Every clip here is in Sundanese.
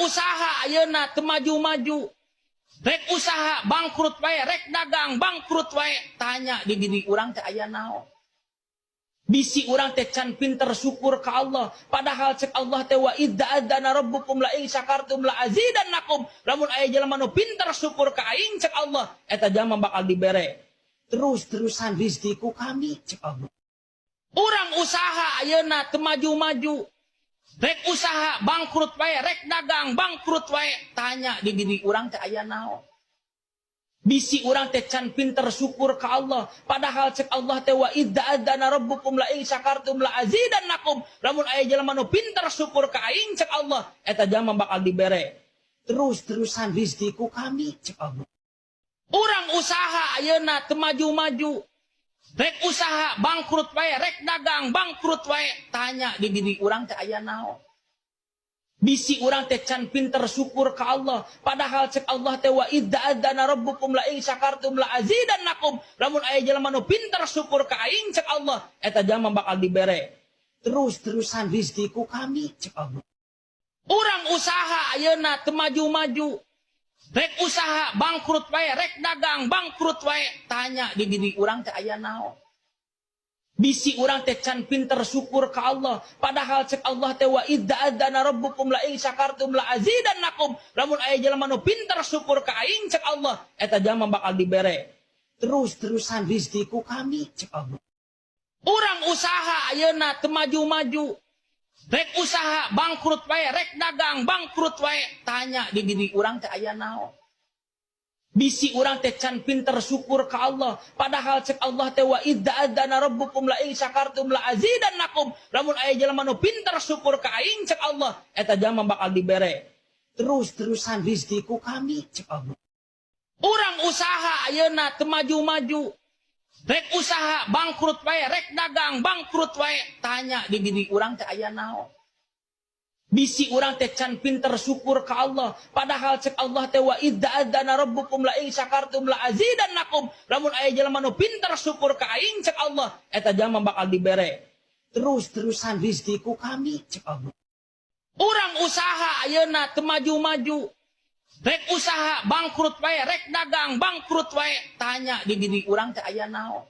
Urang usaha ayeuna teu maju-maju. Rek usaha bangkrut wae, rek dagang bangkrut wae. Tanya di diri urang teh aya naon? Bisi urang teh can pinter syukur ka Allah. Padahal cek Allah teh wa idz ta'adzana rabbukum la in syakartum la azidannakum. Lamun aya jelema nu pinter syukur ka aing, cek Allah, eta jelema bakal dibere terus-terusan rizki ku kami, cek Allah. Urang usaha ayeuna teu maju-maju. Rek usaha bangkrut wae, rek dagang bangkrut wae. Tanya di diri urang teh aya naon? Bisi urang teh can pinter syukur ka Allah. Padahal cek Allah teh wa idz ta'adzana rabbukum la in syakartum la azidannakum. Lamun aya jelema nu pinter syukur ka aing, cek Allah, eta jelema bakal dibere terus-terusan rizki ku kami, cek Allah. Urang usaha ayeuna teu maju-maju. Rek usaha bangkrut wae, rek dagang bangkrut wae. Tanya di diri urang teh aya naon? Bisi urang teh can pinter syukur ka Allah. Padahal cek Allah teh wa idz ta'adzana rabbukum la in syakartum la azidannakum. Lamun aya jelema nu pinter syukur ka aing, cek Allah, eta jelema bakal dibere terus-terusan rizki ku kami, cek Allah. Urang usaha ayeuna teu maju-maju. Rek usaha bangkrut wae, rek dagang bangkrut wae. Tanya di diri urang teh aya naon? Bisi urang teh can pinter syukur ka Allah. Padahal cek Allah teh wa idz ta'adzana rabbukum la in syakartum la azidannakum. Lamun aya jelema nu pinter syukur ka aing, cek Allah, eta jelema bakal dibere terus-terusan rizki ku kami, cek Allah. Urang usaha ayeuna teu maju-maju. Rek usaha bangkrut wae, rek dagang bangkrut wae. Tanya di diri urang teh aya naon? Bisi urang teh can pinter syukur ka Allah. Padahal cek Allah teh wa idz ta'adzana rabbukum la in syakartum la azidannakum. Lamun aya jelema nu pinter syukur ka aing, cek Allah, eta jelema bakal dibere terus-terusan rizki ku kami, cek Allah. Urang usaha ayeuna teu maju-maju. Rek usaha bangkrut wae, rek dagang bangkrut wae. Tanya di diri urang teh aya naon? Bisi urang teh can pinter syukur ka Allah. Padahal cek Allah teh wa idz ta'adzana rabbukum la in syakartum la azidannakum. Lamun aya jelema nu pinter syukur ka aing, cek Allah, eta jelema bakal dibere terus-terusan rizki ku kami, cek Allah. Urang usaha ayeuna teu maju-maju. Rek usaha bangkrut wae, rek dagang bangkrut wae. Tanya di diri urang teh aya naon?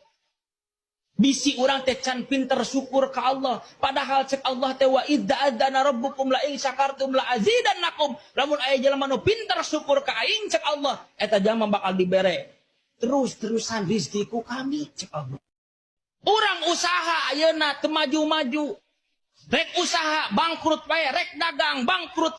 Bisi urang teh can pinter syukur ka Allah. Padahal cek Allah teh wa idz ta'adzana rabbukum la in syakartum la azidannakum. Lamun aya jelema nu pinter syukur ka aing, cek Allah, eta jelema bakal dibere terus-terusan rizki ku kami, cek Allah. Urang usaha ayeuna teu maju-maju. Rek usaha bangkrut wae, rek dagang bangkrut.